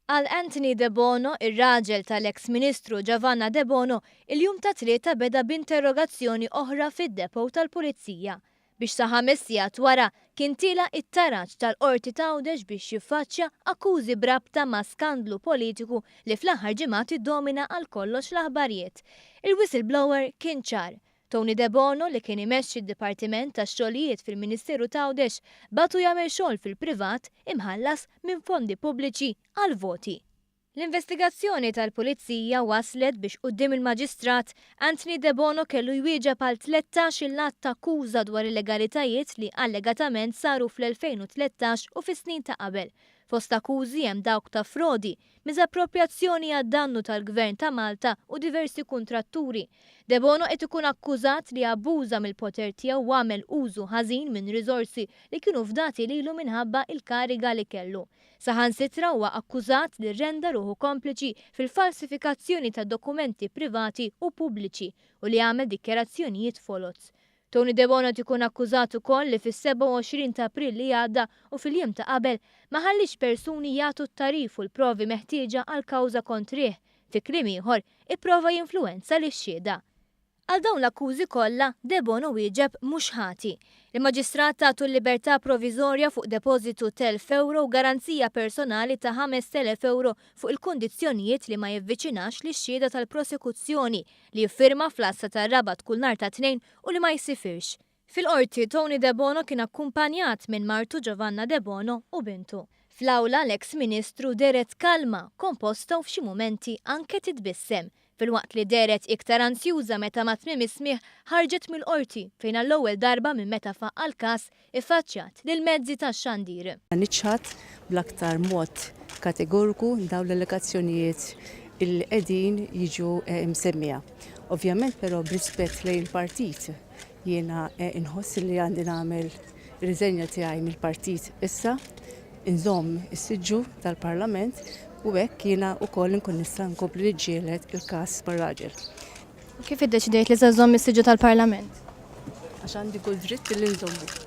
Għal Anthony Debono, ir-raġel tal-eks Ministru Giovanna Debono, il-jum tat-Tlieta beda b'interrogazzjoni oħra fid-depot tal-Pulizija, biex sa ħames sigħat wara kien tiela' it-taraġ tal-Qorti t'Għawdex biex jiffaċċja akkużi b'rabta ma' skandlu politiku li fl-aħħar ġimgħat iddomina għal kollox l-aħbarijiet. Il-whistleblower kien ċar. Tony Debono, li kien imexxi d-Dipartiment tax-Xogħlijiet fil-Ministeru t'Għawdex, bagħtu jagħmel xogħol fil-privat imħallas minn fondi pubbliċi għall-voti. L-investigazzjoni tal-Pulizija waslet biex quddiem il-Maġistrat, Anthony Debono kellu jwieġeb għal 13-il att ta' akkuża dwar illegalitajiet li allegatament saru fl-2013 u fis-snin ta' qabel. Fost akkużi hemm dawk ta' frodi, miżapproprjazzjoni għad-dannu tal-Gvern ta' Malta u diversi kuntratturi. Debono qed ikun akkużat li abbuża mill-poter tiegħu u għamel użu ħażin minn riżorsi li kienu fdati lilu minħabba il-kariga li kellu. Saħansitra huwa akkużat li rrenda ruħu kompliċi fil-falsifikazzjoni ta' dokumenti privati u pubbliċi u li għamel dikjarazzjonijiet foloz. Tony Debono qed ikun akkużat ukoll li fis-27 ta' April li għadda u fil-jiem ta' qabel ma ħalliex persuni jagħtu t-tagħrif u l-provi meħtieġa għall-kawża kontrih, fi kliem ieħor, ipprova jinfluwenza lix-xhieda. Għal dawn l-akkużi kollha, Debono wieġeb mhux ħati. Il-Maġistrat tatu l-libertà proviżorja fuq depożitu t'elf ewro u garanzija personali ta' 5,000 ewro fuq il-kundizzjonijiet li ma jivviċinax lix-xhieda tal-prosekuzzjoni, li jiffirma fl-għassa tar-Rabat kull nhar ta' Tnejn u li ma jsifirx. Fil-Qorti, Tony Debono kien akkumpanjat minn martu Giovanna Debono u bintu. Fl-awla, l-eks Ministru dehret kalma, komposta u f'xi mumenti anke titbissem, filwaqt li dehret iktar ansjuża meta ma' tmiem is-smigħ ħarġet mill-Qorti fejn għall-ewwel darba minn meta faqqa' l-każ iffaċċjat lill-mezzi tax-xandir. Niċħad bl-aktar mod kategoriku dawn l-allegazzjonijiet illi qegħdin jiġu msemmija. Ovvjament però b'rispett lejn il-partit jiena nħoss li għandi nagħmel ir-riżenja tiegħi mill-partit issa, inżomm is-siġġu tal-Parlament u hekk jiena wkoll inkun nista' nkompli niġġieled il-każ mar-raġel. U kif iddeċidejt li se żżomm is-siġġu tal-Parlament? Għax għandi kull dritt li nżommu.